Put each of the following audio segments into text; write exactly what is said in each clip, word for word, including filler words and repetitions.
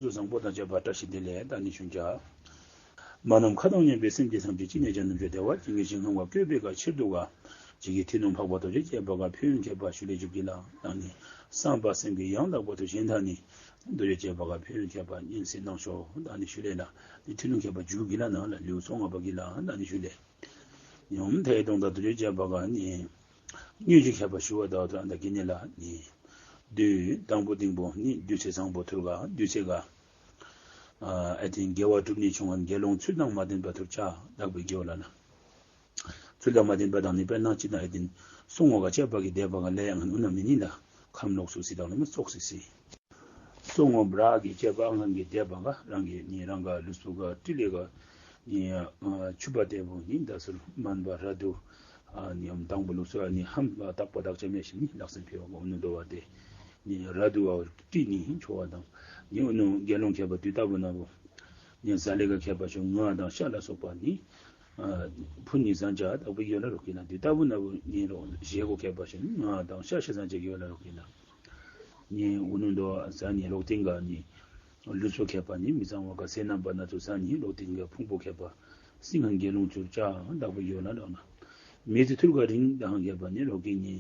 གཟུགས་བཟང་པོ་དང་བཅས་པ་བཀྲ་ཤིས་བདེ་ལེགས་བདག་ནི་ཞུ་ཅ། མ་ནམ་མཁའ་དང་མཉམ་པའི་སེམས་ཅན་ཐམས་ཅད་ཅི་ནས་ཀྱང་ནུབ་ཕྱོགས་བདེ་བ་ཅན་གྱི་ཞིང་ཁམས་ལ་བཀོད་པའི་ཁ་ཕྱིར་དུ་ག་ཇི་སྐད་ཐུབ་རྣམས་འཕགས་པ་རྡོ་རྗེ་བཅས་པ་ག་ཕན་ཡོན་ཁྱད་པར་ཞུ་ལེ་འཇུག་གི་ལ་བདག་ནི། བསམ་པ་སེམས་ཀྱི་ཡང་དག་པ་དུ་གཞན་དག་ནི། རྡོ་རྗེ་བཅས་པ་ག་ཕན་ཡོན་ཁྱད་པར་སྙན་གསན་གནང་ཤོག་བདག་ནི་ཞུ་ལེ་ལ། ནི་ཐུབ་རྣམས་ཁྱད་པར་འཇུག་གི་ལ་ན་ལ་ལེའུ་སོ་ལྔ་པ་གི་ལ་བདག་ནི་ཞུ་ལེ། ཡོམ་ཐའི་དོན་དག་རྡོ་རྗེ་བཅས་པ་ག་ནི། དངོས་གཞི་ཁྱད་པར་ཞུ་བ་དག་ཏུ་ཨ་ད་གི་ནི་ལ་ནི། བདུད་དང་པོ་ཏིང་པོ་ནི་བདུད་རྩི་བཟང་པོ་ཐུར་ག་བདུད་རྩི་ག་ཨ་ཨེ་ཏེན་དགེ་བ་སྒྲུབ་ནི་བྱུང་བ་དགེ་སློང་ཚུལ་དང་མ་ལྡན་པ་ཐུར་ཆ་བདག་པོའི་དགེ་བ་ལ་ན། ཚུལ་དང་མ་ལྡན་པ་དང་ནི་དཔེར་ན་ཅི་ན་ཨེ་ཏེན་སོ་ངོ་ག་བཅས་པ་གི་དད་པ་ག་ལས་ཡང་ཨུ་ན་མི་ནི་ལ་ཁམས་ལོག་སུ་སི་དང་ལ་མི་ཙོག་སི་སི། སོ་ངོ་བྲག་གི་བཅས་པ་ཨང་ཁང་གི་དད་པ་ག་རང་གི་ནི་རང་ག་ལུས་པོ་ག་ཏི་ལེ་ག་ནི་ཨ་ཆུ་བ་ཏེ་བུ་ནི་ད་སུར་མན་པ་ར་དུ་ཨ་ནི་ཨམ་དང་པོ་ལུགས་སུ་ཨ་ནི་ཧམ་པ་བཏགས་པ་བདག་ཅག་མེད་ཞིང་ནི་ལག་སེམས་འཕེལ་བ་ག་ཨུ་ནུ་དོ་བ་ཏེ་ནི་ར་དུ་བ་ཏི་ནི་ཆོ་བ་དང་ནི་ཨུ་ནུ་དགེ་སློང་མཁས་པ་དུས་ལྟ་བུ་ན་བུ་ནི་ཟ་ལེ་ག་མཁས་པ་ཤོ་ང་དང་ཤ་ལ་སོགས་པ་ནི་ཨ་ཕུ་ནི་ཟན་ཅ་བདག་པོའི་དགེ་བ་ལ་རོགས་ཀྱི་ན་དུས་ལྟ་བུ་ན་བུ་ནི་རོགས་བཞེས་སྒོ་མཁས་པ་ཤོ་ང་དང་ཤ་ཤ་ཟན་ཅ་དགེ་བ་ལ་རོགས་ཀྱི་ན། ནི་ཨུ་ནུ་དོ་ཟ་ནི་ལོག་ཏིང་ག་ནི་ལུས་པོ་མཁས་པ་ནི་མི་གཙང་བ་ག་ཟས་རྣམ་པ་སྣ་ཚོགས་ཟ་ནི་ལོག་ཏིང་ག་ཕུང་པོ་མཁས་པ་སིང་ཧ་དགེ་སློང་ཚུར་ཅ་བདག་པོའི་དགེ་བ་ལ་རོགས་ན། མི་ཚེ་ཐུར་ག་རིང་དང་མཁས་པ་ནི་ལོག་གི་ནི་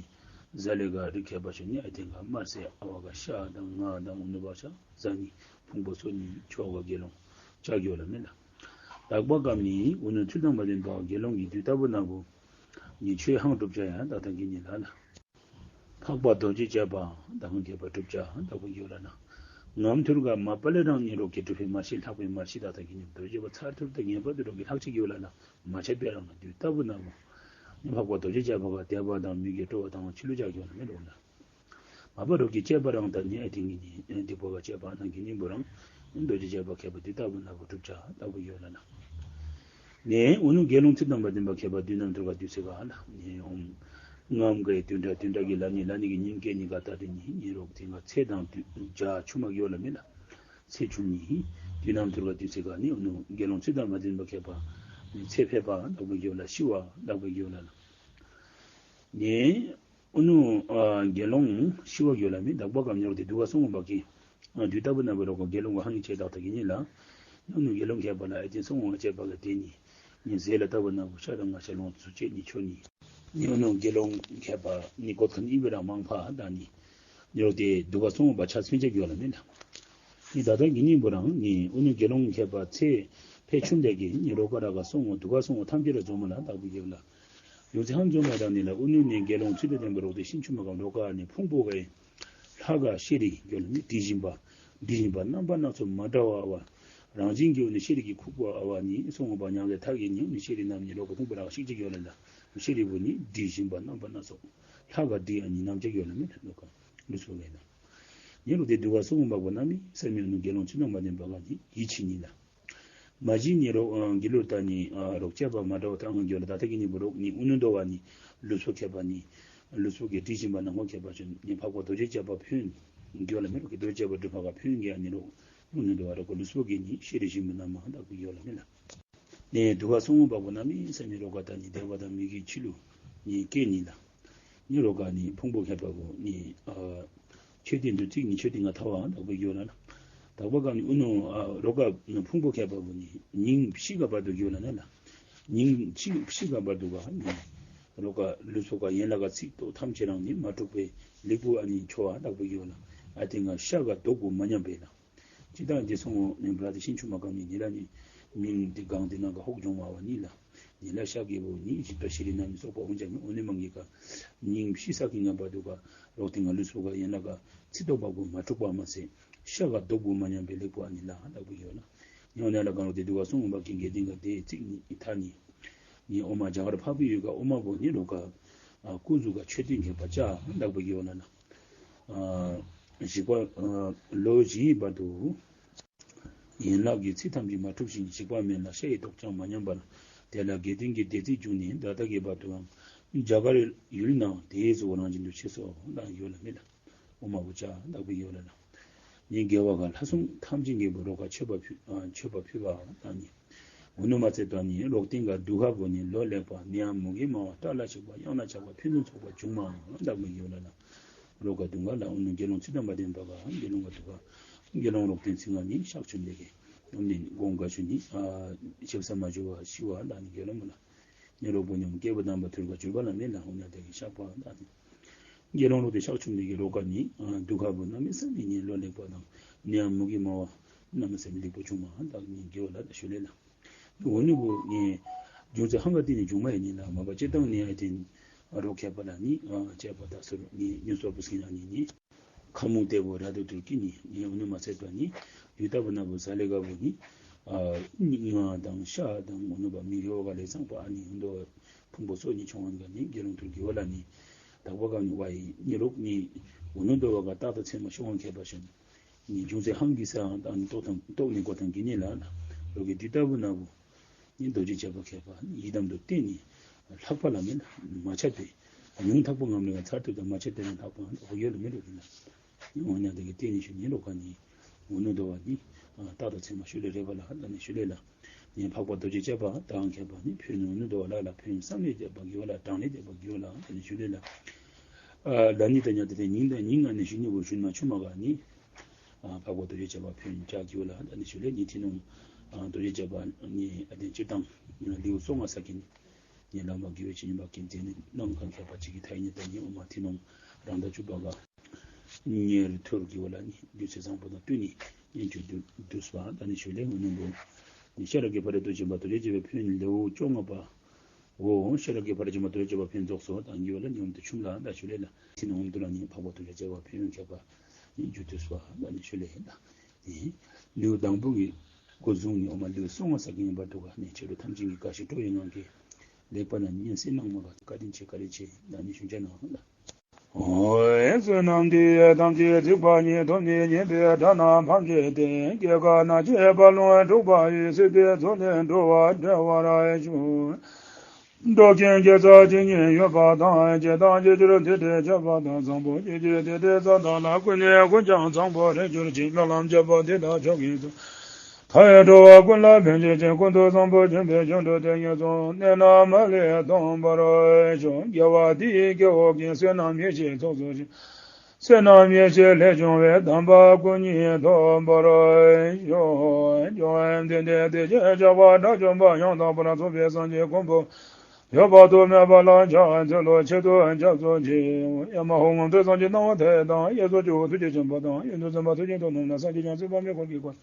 ཟ་ལེ་ག་རིགས་མཁས་པ་ཤོ་ནི་ཨ་ཏིང་ག་དམར་ཟས་ཨ་བ་ག་ཤ་དང་ང་དང་ཨུ་ནུ་བ་ཤ་ཟ་ནི་ཕུང་པོ་སོ་ནི་ཆོ་ག་དགེ་སློང་ཅ་དགེ་བ་ལ་མེ་ལ། དག་པ་གམ་ནི་ཨུ་ནུ་ཚུལ་དང་མ་ལྡན་པ་དགེ་སློང་གི་དུས་ལྟ་བུ་ན་བུ་ནི་ཆོས་ཧང་སྒྲུབ་ཅ་ཡ་ད་ད་གི་ནི་ལ་ལ། འཕགས་པ་རྡོ་རྗེ་བཅས་པ་དང་མཁས་པ་སྒྲུབ་ཅ་བདག་པོའི་དགེ་བ་ལ་ན། ངམ་ཐུར་ག་མ་པ་ལས་རང་ནི་རོགས་ཀྱི་སྒྲུབ་པའི་མར་ཤེས་ལྷག་པའི་མར་ཤེས་ད་ད་གི་ནི་རྡོ་རྗེ་བ་ཚར་ཐུར་ད་ངེས་པར་དུ་རོགས་ཀྱི་ལྷག་ཅིག་དགེ་བ་ལ་ན་མ་ཆད་པའི་རང་ན་དུས་ལྟ་བུ་ན་བུ་ནི་འཕགས་པ་རྡོ་རྗེ་བཅས་པ་ག་དད་པ་དང་མོས་གུས་སྤྲོ་བ་དང་ཕྱི་ལུ་བྱ་དགེ་བ་ལ་མེ་རོགས་ན། མ་པ་རོགས་ཀྱི་བཅས་པ་རང་ད་ནི་ཨ་ཏིང་གི་ནི་སྡིག་པ་ག་བཅས་པ་ནང་གི་ནི་བུ་རང་རྡོ་རྗེ་བཅས་པ་མཁས་པ་དུས་ལྟ་བུ་ན་བུ་སྒྲུབ་ཅ་བདག་པོའི་དགེ་བ་ལ་ན། ནི་ཨུ་ནུ་དགེ་སློང་ཚུལ་དང་མ་ལྡན་པ་མཁས་པ་དུས་རྣམ་ཐུར་ག་དུས་ཚེ་ག་ལ་ནི་ཨོམ་ངམ་གའི་དུས་འདྲ་དུས་འདྲ་གི་ལ་ནི་ལ་ནི་གི་ཉིན་སྐྱེ་ནི་ག་ད་དེ་ནི་ནི་རོགས་ཏིང་ག་ཚེ་དང་དུས་བྱ་ཆུ་མ་དགེ་བ་ལ་མེ་ལ། ཚེ་ཆུ་ནི་དུས་རྣམ་ཐུར་ག་དུས་ཚེ་ག་ནི་ཨུ་ནུ་དགེ་སློང་ཚུལ་དང་མ་ལྡན་པ་མཁས་པ་ནི་ཚེ་ཕལ་པ་བདག་པོའི་དགེ་བ་ལ་ཤི་བ་བདག་པོའི་དགེ་བ་ལ་ལ། ནི་ཨུ་ནུ་ཨ་དགེ་སློང་ཤི་བ་དགེ་བ་ལ་མེ་དག་པ་གམ་ཉོར་ཏེ་དུ་ག་སོང་བ་གི་ཨ་དུས་ལྟ་བུ་ན་བུ་རོགས་ག་དགེ་སློང་ག་ཧང་ངི་ཆེ་བདག་ད་གི་ནི་ལ། ཨུ་ནུ་དགེ་སློང་མཁས་པ་ལ་ཨེ་ཏེན་སོང་བ་ཅེས་པ་ག་དེ་ནི་ནི་ཟས་ལ་ལྟ་བུ་ན་བུ་ཤ་དང་ང་ཤ་ལོང་ཚུ་ཅེ་ནི་ཆོ་ནི་ནི་ཨུ་ནུ་དགེ་སློང་མཁས་པ་ནི་གོད་ཁ་ནི་ཨི་བེ་ར་མང་ཕ་ད་ནི་ཉོར་ཏེ་དུ་ག་སོང་བ་ཆ་སུན་ཅེ་དགེ་བ་ལ་མེ་ལ། ནི་ད་ལྟ་གི་ནི་བུ་རང་ནི་ཨུ་ནུ་དགེ་སློང་མཁས་པ་ཚེ་ཕལ་ཆུན་ལས་ཀྱི་ནི་རོགས་ག་ར་ག་སོང་བ་དུ་ག་སོང་བ་ཐམས་ཅད་ར་འཛོམས་མ་ལ་བདག་པོའི་དགེ་བ་ལ། ཡོད་ཚེ་ཧང་འཛོམས་མ་དང་ནི་ལ་ཨུ་ནུ་ནི་དགེ་སློང་ཚུལ་དང་ལྡན་པ་རོགས་ཏེ་ཤིང་ཆུ་མ་གམ་རོགས་ག་ནི་ཕུང་པོ་གའི་ལྷ་ག་ཤེ་རི་དགེ་སློང་ནི་དྲི་ཞིམ་པ་དྲི་ཞིམ་པ་རྣམ་པ་སྣ་ཚོགས་མ་འདྲ་བ་ཨ་བ་རང་བཞིན་གྱི་ཨུ་ནུ་ཤེ་རི་གི་ཁུག་པ་ཨ་བ་ནི་སོང་བ་ཉང་གའི་ཐག་གི་ནི་ཨུ་ནུ་ཤེ་རི་རྣམས་ནི་རོགས་ག་ཕུང་པོ་ར་ག་ཤིག་ཅིག་དགེ་བ་ལ་ལ། ཤེ་རི་བུ་ནི་དྲི་ཞིམ་པ་རྣམ་པ་སྣ་ཚོགས་ལྷ་ག་དྲི་ཨ་ནི་རྣམ་ཅ་དགེ་བ་ལ་མེ་ལ་རོགས་ག་ལུས་པོ་གའི་ན། ནི་རོགས་ཏེ་དུ་བ་སོང་བ་པོ་ན་མི་སེམས་ཡོད་ནུ་དགེ་སློང་ཚུལ་དང་མ་ལྡན་པ་ག་ནི་ཡིད་ཆེས་ནི་ལ། མ་གཞི་ནི་རོགས་ཨ་དགེ་སློང་ད་ནི་ཨ་རོགས་བཅས་པ་མ་འདྲ་བ་དང་དགེ་སློང་ད་ལྟ་གི་ནི་བུ་རོགས་ནི་ཨུ་ནུ་དོ་བ་ནི་ལུས་པོ་མཁས་པ་ནི་ལུས་པོ་གི་དྲི་ཞིམ་པ་ནང་ཁོ་མཁས་པ་ཅུན་ནི་འཕགས་པ་རྡོ་རྗེ་བཅས་པ་ཕན་དགེ་སློང་མི་རོགས་ཀྱི་རྡོ་རྗེ་བཅས་པ་སྒྲུབ་པ་ག་ཕན་གྱི་ཨ་ནི་རོགས་ཨུ་ནུ་དོ་བ་རོགས་ཀྱི་ལུས་པོ་གི་ནི་ཤེ་རི་ཞིམ་པོ་ན་མ་དག་པའི་དགེ་སློང་མི་ལ། ནི་དུ་བ་སོང་བ་པོ་ན་མི་སེམས་ནི་རོགས་ག་ད་ནི་དད་པ་དང་མོས་གུས་ཆི་ལུ་ནི་སྐྱེ་ནི་ལ། ནི་རོགས་ག་ནི་ཕུང་པོ་མཁས་པ་བུ་ནི་ཨ་མཆོད་རྟེན་དུ་བརྩིགས་ནི་མཆོད་རྟེན་ང་ཐ་བ་དག་པའི་དགེ་སློང་ལ། དག་པ་ག་ནི་ཨུ་ནུ་ཨ་རོགས་ག་ནི་ཕུང་པོ་མཁས་པ་བུ་ནི་ཉིནམ་ཤི་ག་བར་དུ་དགེ་སློང་ལ་ལ། ཉིནམ་ཤི་ཤི་ག་བར་དུ་ག་ནི་རོགས་ག་ལུས་པོ་ག་ཡན་ལག་ག་ཚིགས་ཏོ་ཐམས་ཅད་རང་ནི་མ་འཁྲུགས་པའི་ལེགས་པོ་ཨ་ནི་འཆོ་བ་དག་པའི་དགེ་སློང་ལ། ཨ་ཏེ་ང་ཤ་ག་རྡོག་པོ་མ་ཉམས་པའི་ལ། ཅི་ད་འདི་སོང་ངོ་ནི་བྲག་ཏེ་ཤིང་ཆུ་མ་གམ་ནི་ནི་ལ་ནི་མིང་འདི་གང་འདི་ནང་ག་ཧོག་འཇོང་མ་བ་ནི་ལ། ནི་ལ་ཤ་གི་བུ་ནི་ཞིག་ད་ཤི་རི་ན་ནི་སོགས་པ་འོང་ཅ་ནི་ཨོ་ནི་མང་གི་ག་ཉིནམ་ཤི་ས་གི་ང་བར་དུ་ག་རོགས་ཏེ་ང་ལུས་པོ་ག་ཡན་ལག་ག་ཚིགས་ཏོ་བ་གུ་མ་འཁྲུགས་པ་མ་ཚད་ཤ་ག་རྡོག་པོ་མ་ཉམས་པའི་ལེགས་པོ་ཨ་ནི་ལ་དག་པའི་དགེ་སློང་ལ། ནི་ཨོ་ནི་ལ་གང་རོགས་ཏེ་དུ་བ་སོང་ངོ་བ་གི་འགལ་ཏེ་ག་དེ་ཚིག་ནི་ཐ་ནི། ནི་ཨོ་མ་རྒྱ་གར་འཕགས་པའི་ཡུལ་ག་ཨོ་མ་བུ་ནི་རོགས་ག་ཨ་སྐུ་གཟུགས་ག་མཆོད་རྟེན་མཁས་པ་ཅ་དག་པའི་དགེ་སློང་ལ་ན། ཨ་ཞིག་པ་ཨ་ལོ་བཞིའི་བར་དུ་ཡན་ལག་གི་ཚིགས་ཐམས་ཅད་མ་འཁྲུགས་ཤིང་ཞིག་པ་མེད་ལ་ཤ་ཡི་ཏོག་ཀྱང་མ་ཉམས་པར་དེ་ལ་དགེ་འདུན་གྱི་བདེ་ཚིག་བྱུང་ནས་ད་ལྟ་གི་བར་དུའང་རྒྱ་གར་ཡུལ་ན་དེའི་གཟུགས་རང་བཞིན་དུ་གཤེགས་སོ་དག་ཡོད་ལ་མེད་ལ། ཨོ་མ་བུ་ཅ་དག་པའི་དགེ་སློང་ལ། ནི་དགེ་བ་ག་ལྷ་སྲུང་ཐམས་ཅད་ཀྱི་བུ་རོགས་ག་མཆོད་པ་ཕུལ་ཨ་མཆོད་པ་ཕུལ་བ་དང་ནི། འོ་ནུ་མ་ཚད་དང་ནི་རོགས་ཏེ་ག་དུ་ག་བུ་ནི་ལོ་ལེགས་པ་ནི་ཡང་མུ་གེ་མང་བ་སྐྲ་ལ་ཆགས་པ་གཡང་ལ་ཆགས་པ་ཕན་ཚུན་ཚོགས་པ་བྱུང་མ་དག་པའི་དགེ་སློང་ལ། རོགས་ག་དུ་ག་ལ་ཨོ་ནུ་དགེ་སློང་ཚུལ་དང་མ་ལྡན་པ་ག་དགེ་སློང་ག་དུ་ག་ དགེ་སློང་རོག་ཏེ་ཚིག་ང་ནི་གཤགས་བཅུག་མི་དེ་གིས་ཨོ་ནི་དགོངས་ཀ་ཞུ་ནི་ཨ་ཞིབ་ས་མ་ཞུ་བ་ཤི་བ་ད་ནི་དགེ་སློང་མོ་ལ། ནི་རོག་པོ་ཉམ་སྐྱེས་བུ་དམ་པ་ཐུར་ག་གྱུར་པ་ལ་མེད་ལ་ཨོ་ན་དེ་གིས་གཤགས་པ་ད་ནི། དགེ་སློང་རོག་ཏེ་གཤགས་བཅུག་མི་དེ་གིས་རོག་ཀ་ནི་ཨ་དུ་ཁ་བུ་གནམ་མེད་ས་མེད་ནི་ལོ་ལེགས་པ་དང་ནི་ཨ་མུ་གེ་མ་བ་གནམ་མེད་ས་མེད་ལེགས་པོ་བྱུང་མ་ད་ནི་དགེ་བ་ལ་ད་ཞུ་ལེ་ལ། འོ་ནི་བུ་ནི་རྒྱུ་མཚན་ཧང་ག་ཏེ་ནི་བྱུང་མ་ཡིན་ནི་ལ་མ་པ་སྤྱིར་བཏང་ནི་ཨ་ཏེན་རོག་ཁྱད་པར་ལ་ནི་ཨ་བཅས་པ་ད་སོར་ནི་ཉུ་སོར་བུ་སྐྱིན་ན་ནི་ནི་ཁ་མུ་ཏེ་བུ་ར་དུ་དུ་ཀི་ནི་ནི་འོ་ནི་མ་ཚད་པ་ནི་ཡུལ་ལྟ་བུ་ན་བུ་ཟ་ལེ་ག་བུ་ནི་ཨ་ནི་ང་དང་ཤ་དང་འོ་ནི་བ་མི་ཡོ་ག་ལེ་ཚང་པ་ཨ་ནི་འོ་ནི་བུ་ཕུང་པོ་སོ་ནི་ཆུང་ངན་ག་ནི་དགེ་སློང་དུ་གི་བ་ལ་ནི་དག་པ་ག་ནི་བ་ཡི་ནི་རོག་ནི་འོ་ནི་འདོ་བ་ག་རྟག་ཏུ་ཚེ་མ་ཤོང་ཁྱད་པར་ཞིག་ནི་རྒྱུ་མཚན་ཧང་གི་ས་ཨང་དང་རྟོགས་དང་རྟོགས་ནི་གོ་དང་གི་ནི་ལ་ལ་རོག་གི་དུས་ལྟ་བུ་ན་བུ་ནི་རྡོ་རྗེ་རྒྱ་མཚོ་ཁྱད་པར་ཡི་དམ་དུ་བརྟེན་ནི་ལྷག་པ་ལ་མེད་ལ་མ་ཆ་སྟེ་ཉུང་མཐའ་པོ་ངམ་ལས་ཚར་དུ་དང་མ་ཆ་སྟེ་ནི་ལྷག་པ་འོ་ཡོད་ལ་མེད་རོག་གི་ལ་འོ་ཉ་དེ་གི་བརྟེན་ནི་ཞུ་ནི་རོག་ག་ནི་འོ་ནུ་དོ་བ་ནི་རྟག་ཏུ་ཚེ་མ་ཤུ་ལས་རེ་བ་ལ་ལ་ནི་ཞུ་ལས་ལ། ནི་འཕགས་པ་རྡོ་རྗེ་རྒྱ་མཚོ་དང་ཁྱད་པར་ནི་ཕན་ཡོན་འོ་ནུ་དོ་བ་ལ་ལ་ཕན་ཡོན་བསམ་ལས་འདས་པ་དགེ་བ་ལ་གྲངས་ལས་འདས་པ་དགེ་བ་ལ་ཨ་ནི་ཞུ་ལས་ལ། ཨ་ལ་ནི་ད་ཉ་དེ་དེ་ཉིན་དང་ཉིན་ང་ནི་ཞུ་ནི་བུ་ཞུ་མ་ཆུ་མ་ག་ནི། ཨ་འཕགས་པ་རྡོ་རྗེ་རྒྱ་མཚོ་ཕན་ཡོན་བྱ་དགེ་བ་ལ་ཨ་ནི་ཞུ་ལས་ནི་ཐི་ནོང་། ཨ་རྡོ་རྗེ་རྒྱ་མཚོ་ནི་ཨ་དེ་སྤྱིར་བཏང་ལེའུ་སོ་ལྔ་ས་གི་ནི། ནི་བླ་མ་དགེ་བའི་བཤེས་གཉེན་པ་ཀུན་མཛད་ནི་རྣམ་གང་ཁྱད་པར་ཅིག་གི་མཐའ་ཡས་ནི་ད་ནི་འོ་མ་ཐི་ནོང་རང་དང་བཅུ་པ་ག། ཉེར་ཐུར་གྱི་བ་ལ་ནི་ལུས་ཚེ་བཟང་པོ་དང་བསྟུན་ནི་སྙན་བརྒྱུད་བསྡུས་པ་ད་ནི་ཞུ་ལས་འོ་ནི་བུ། ནི་ཤེས་རབ་ཀྱི་ཕ་རོལ་ཏུ་ཕྱིན་པ་རྡོ་རྗེ་རྒྱལ་པོའི་ཕན་ཡོན་ལེའུ་བཅོ་ལྔ་པ། འོ་ཤེས་རབ་ཀྱི་ཕ་རོལ་ཏུ་ཕྱིན་པ་རྡོ་རྗེ་རྒྱལ་པོའི་ཕན་ཡོན་རྫོགས་སོ་དང་གི་བ་ལ་ནི་འོ་དུ་ཆུམ་ལ་ད་ཞུ་ལས་ལ། ཐི་ནོང་འོ་དུ་ལ་ནི་འཕགས་པ་རྡོ་རྗེ་རྒྱལ་པོའི་ཕན་ཡོན་ཁྱད་པར་སྙན་བརྒྱུད་བསྡུས་པ་ད་ནི་ཞུ་ལས་ལ། ནི་ལེའུ་དང་པོ་གི་འགོ་བཟུང་ནི་འོ་མ་ལེའུ་སོ་ལྔ་ས་གི་ནི་བར་དུ་ག་ནི་ཆོས་གྲོགས་ཐམས་ཅད་ཀྱིས་དགའ་བཞིན་སྤྲོ་བའི་ངང་གིས་ལེགས་པར་ན་ཉན་གསན་གནང་མ་ག་བཀའ་དྲིན་ཆེ་བཀའ་དྲིན་ཆེ་ད་ནི་ཞུ་བྱ་གནང་ལ། ཨོ་ཡེ་བསོད་ནམས་འདི་ཡིས་ཐམས་ཅད་གཟིགས་པ་ཉིད། ཐོབ་ནས་ཉེས་པའི་དགྲ་རྣམས་ཕམ་བྱས་ཏེ། སྐྱེ་རྒ་ན་འཆིའི་རྦ་ཀློང་འཁྲུགས་པ་ཡི། སྲིད་པའི་མཚོ་ལས་འགྲོ་བ་སྒྲོལ་བར་ཤོག། འགྲོ་ཀུན་དགེ་རྩ་ཇི་སྙེད་ཡོད་པ་དང་། བྱས་དང་བྱེད་འགྱུར་དེ་འདྲའི་སྤྱོད་པ་དང་། བཟང་པོ་སྤྱོད་ཀྱི་དེ་འདྲའི་རྩ་དག་ལ། ཀུན་ནས་ཀུན་ཀྱང་བཟང་པོར་འགྱུར་ཅིག། སྨོན་ལམ་བརྒྱ་པོ་འདི་དག་མཆོག་གི་གཙོ། མཐའ་ཡས་འགྲོ་བ་ཀུན་ལ་ཕན་བྱེད་ཅིང་། ཀུན་ཏུ་བཟང་པོ་སྦྱིན་པའི་རྒྱུ་འགྲུབ་སྟེ། ངན་སོང་གནས་རྣམས་མ་ལུས་སྟོངས་པར་ཤོག། དགེ་བ་འདི་ཡིས་སྐྱེ་བོ་ཀུན། བསོད་ནམས་ཡེ་ཤེས་ཚོགས་རྫོགས་ཤིང་། བསོད་ནམས་ཡེ་ཤེས་ལས་བྱུང་བའི། དམ་པ་སྐུ་གཉིས་ཐོབ་པར་ཤོག། འཇམ་དཔལ་དཔལ་ལྡན་འདས་དེ་བཞིན་གཤེགས་པ་དགྲ་བཅོམ་པ་ཡང་དག་པར་རྫོགས་པའི་སངས་རྒྱས་ཀུན་པོ། འོད་དཔག་ཏུ་མེད་པ་ལ་ཕྱག་འཚལ་ལོ། ཆེད་དུ་སྐྱབས་སུ་མཆིའོ། ཨེ་མ་ཧོ། ང་ཐུགས་སངས་རྒྱས་སྣང་བ་མཐའ་ཡས་དང་། གཡས་སུ་སྤྱི་བོ་ཐུགས་རྗེ་ཆེན་པོ་དང་། གཡོན་དུ་སེམས་དཔའ་ཐུགས་རྗེ་ཐོབ་རྣམས་ལ། སངས་རྒྱས་བྱང་སེམས་དཔག་མེད་འཁོར་གྱིས་བསྐོར།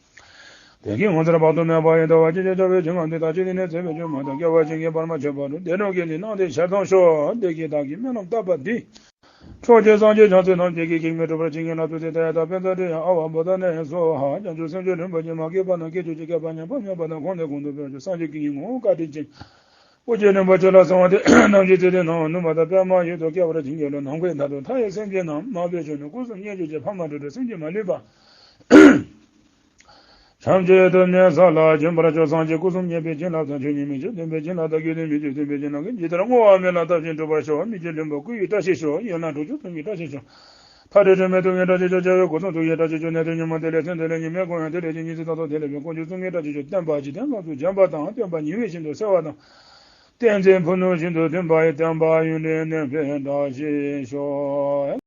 དེ་གིས་ངོ་མཚར་དཔག་ཏུ་མེད་པ་ཡི། ལྟ་བ་ཇི་བཞིན་འཇའ་བའི་ཞིང་ཁམས་འདི་དག། ཇི་སྲིད་ནས་ཚེ་འཕོས་བྱོན་མ་ཐག། སྐྱེ་བ་གཞན་གྱིས་བར་མ་ཆོད་པ་དང་། བདེ་དྲོད་ཀྱི་ནི་སྣང་མཐའི་ཞལ་མཐོང་ཤོག། དེ་གིས་བདག་གིས་སྨོན་ལམ་བཏབ་པ་འདི། འཕྲོག་བྱེད་སངས་རྒྱས་བྱང་སེམས་ཐམས་ཅད་ཀྱི། གེགས་མེད་གྲུབ་པར་བྱིན་གྱིས་བརླབ་ཏུ་གསོལ། ཏདྱ་ཐཱ། པཉྩ་དྲི་ཡ་ཨ་ཝ་བོ་དྷ་ནི་སྭཱ་ཧཱ། བྱང་ཆུབ་སེམས་མཆོག་རིན་པོ་ཆེ། མ་སྐྱེས་པ་རྣམས་སྐྱེ་གྱུར་ཅིག། སྐྱེས་པ་ཉམས་པ་མེད་པ་དང་། གོང་ནས་གོང་དུ་འཕེལ་བར་ཤོག། སངས་རྒྱས་ཀྱི་ངོ་བོ་བཀའ་དྲིན་ཅན། པོ་ཆེ་རིན་པོ་ཆེ་ལ་གསོལ་བ་འདེབས། རྣམ་མཁྱེན་ཚུལ་ཁྲིམས་ནང་ནུབ་མ་ཐག། པདྨ་ཡུལ་དུ་སྐྱེ་བར་བྱིན་གྱིས་རློབས། ནམ་མཁའི་མཐའ་དང་མཐའ་ཡས་སེམས་ཅན་རྣམས། མ་འབད་ཆོས་ནི་སྐུ་གསུམ་བརྙེས་གྱུར་ཅིག། ཕ་མ་གྲོགས་དང་སེམས་ཅན་མ་ལུས་པ། ཐམས་ཅད་ཐོབ་ནས་ས་ལ་བྱོན་པར་ཤོག། སངས་རྒྱས་སྐུ་གསུམ་བརྙེས་པའི་བྱིན་རླབས་དང་། ཆོས་ཉིད་མི་ཆགས་སྟོན་པའི་བྱིན་རླབས་དང་། དགེ་འདུན་མི་བསྐྱོད་སྟོན་པའི་བྱིན་རླབས་ཀྱིས། ཇི་ལྟར་བསྔོ་བ་སྨོན་ལམ་བཏབ་ཅིང་འགྲུབ་པར་ཤོག། མི་བསྐྱོད་ལྷུན་པོ་སྐུ་ཡི་བཀྲ་ཤིས་ཤོག། ཡན་ལག་དྲུག་ཅུ་སྟོང་གི་བཀྲ་ཤིས་ཤོག། མཐའ་བྲལ་དྲི་མེད་ཐུགས་ཀྱི་བཀྲ་ཤིས་ཤོག། བྱ་བའི་སྒོ་གསུམ་ཐུགས་ཀྱི་བཀྲ་ཤིས་ཤོག། གནད་དོན་ཉོན་མོངས་ཐིག་ལེ་ཚེ་འདི་ལས་ཉེས་པའི་གོང་ཡང་ཐིག་ལེ་གྱི་ཉི་ཚེ་ད་ལྟ་ཐིག་ལེ་བས། དཀོན་མཆོག་གསུམ་གྱི་བཀྲ་ཤིས་ཤོག། བསྟན་པ་འཇིག་རྟེན་ལྷ་ཚོགས་འཇོམས་པ་དང་། བསྟན་པ་ཡོན་ཏན་ཕུན་སུམ་ཚོགས་པ་ཡི། བསྟན་འཛིན་ཕུ་ནུ་ཤིན་ཏུ་མཐུན་པ་ཡི། བསྟན་པ་ཡུན་རིང་གནས་པའི་བཀྲ་ཤིས་ཤོག།